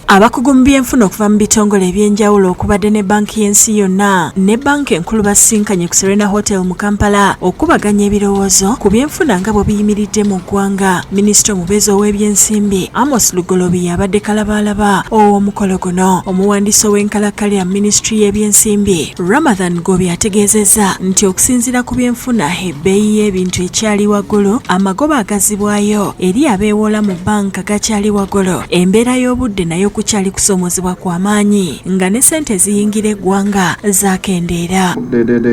Abakugu mu byenfuna okuva mu bitongole eby'enjawulo okubadde ne bbanki y'ensi yonna ne bbanka enkulu basisinkanye ku Serena Hotel mu Kampala okukubaganya ebirowoozo ku byenfuna nga bwe biyimiridde mu ggwanga. Minisita omubeezi ow'ebyensimbi Amos Lugoloobi y'abadde kalabaalaba ow'omukolo guno. Omuwandiisi ow'enkalakkalira mu minisitule y'ebyensimbi Ramadhan Ggoobi ategeezezza nti okusinziira ku byenfuna ebbeeyi y'ebintu ekyali waggulu, amagoba agazzibwayo eri abeewola mu bbanka gakyali waggulu, embeera y'obudde nayo kukyali kusoomoozebwa kwa maanyi nga ne ssente eziyingira eggwanga zaakendeera.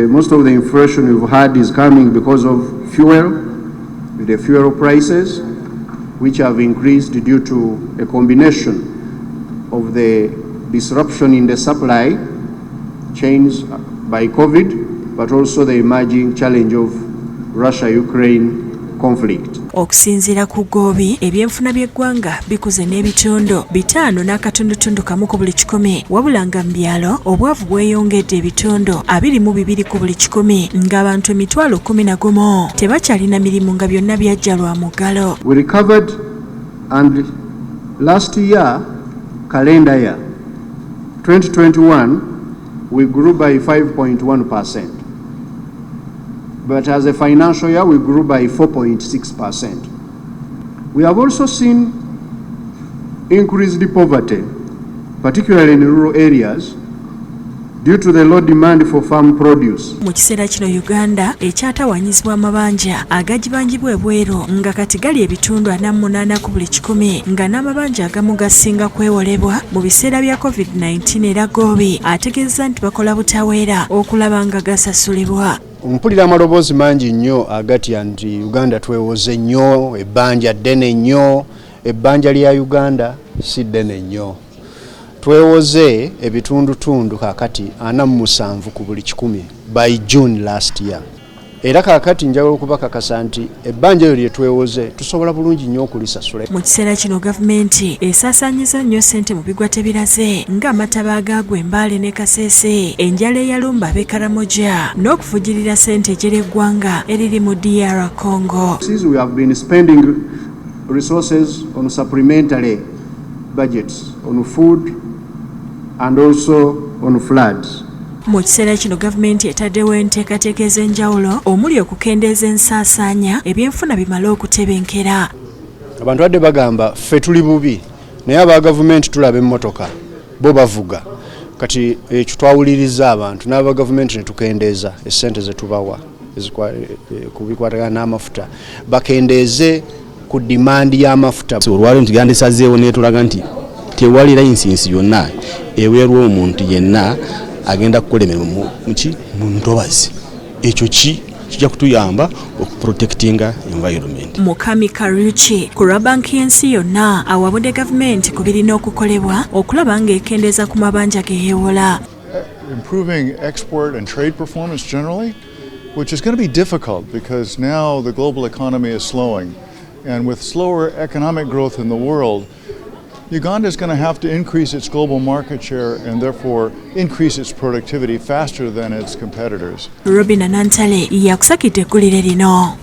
Most of the inflation we've had is coming because of fuel, the fuel prices, which have increased due to a combination of the disruption in the supply chains by COVID, but also the emerging challenge of Russia-Ukraine conflict. Okusinziira ku Ggoobi, ebyenfuna by'eggwanga bikuze n'ebitundu 5.1 ku buli kikumi, wabula nga mu byalo obwavu bweyongedde ebitundu 22 ku buli kikumi, ng'abantu 11,000 tebakyalina mirimu nga byonna byajja lwa muggalo. We recovered, and last year, calendar year 2021, we grew by 5.1%. But as a financial year, we grew by 4.6%. We have also seen increased poverty, particularly in rural areas, due to the low demand for farm produce. Mu kiseera kino Uganda ekyatawanyizibwa amabanja agagibanjibwa ebweru nga kati gali ebitundu 48 ku buli kikumi, nga n'amabanja agamu gasinga kwewolebwa mu biseera bya COVID-19, era Ggoobi ategeeza nti bakola butaweera okulaba nga gasasulibwa. Mpulira amaloboozi mangi nnyo agatya nti Uganda twewoze nnyo, ebbanja ddene nnyo. Ebbanja lya Uganda si ddene nnyo. Twewoze ebitundutundu kakati 47 ku buli kikumi by June last year, era kakati njagala okubakakasa nti ebbanja eyo lye twewoze tusobola bulungi nnyo okulisasula. Mu kiseera kino gavumenti esaasaanyiza nnyo ssente mu bigwa tebiraze, ng'amataba agaagwa e Mbale ne Kasese, enjala eyalumba ab'e Karamoja n'okufujjirira ssente egyera eggwanga eriri mu DR Congo. We have been spending resources on supplementary budgets on food and also on floods. Mu kiseera kino gavumenti etaddewo enteekateeka ez'enjawulo omuli okukendeeza ensaasaanya ebyenfuna bimale okutebenkera. Abantu badde bagamba ffe tuli bubi, naye aba gavumenti tulaba emmotoka bo bavuga. Kati ekyo twawuliriza abantu n'aba gavumenti ne tukendeeza essente zetubawa ku bikwatagana n'amafuta, bakendeeze ku demand y'amafuta. Olwaliro nti gandisazeewo netulaga nti tewali layisinsi yonna eweerwa omuntu yenna agenda kukola emirimu muki mu ntobazi. Ekyo ki kijja kutuyamba okuprotectinga environment. Mukami Kariuki ku lwa banki y'ensi yonna awabudde gavumenti ku birina okukolebwa okulaba ng'ekendeeza ku mabanja ge yeewola. Improving export and trade performance generally, which is going to be difficult because now the global economy is slowing. And with slower economic growth in the world, Uganda is going to have to increase its global market share and therefore increase its productivity faster than its competitors. Robina Nantale yakusakidde eggulire lino.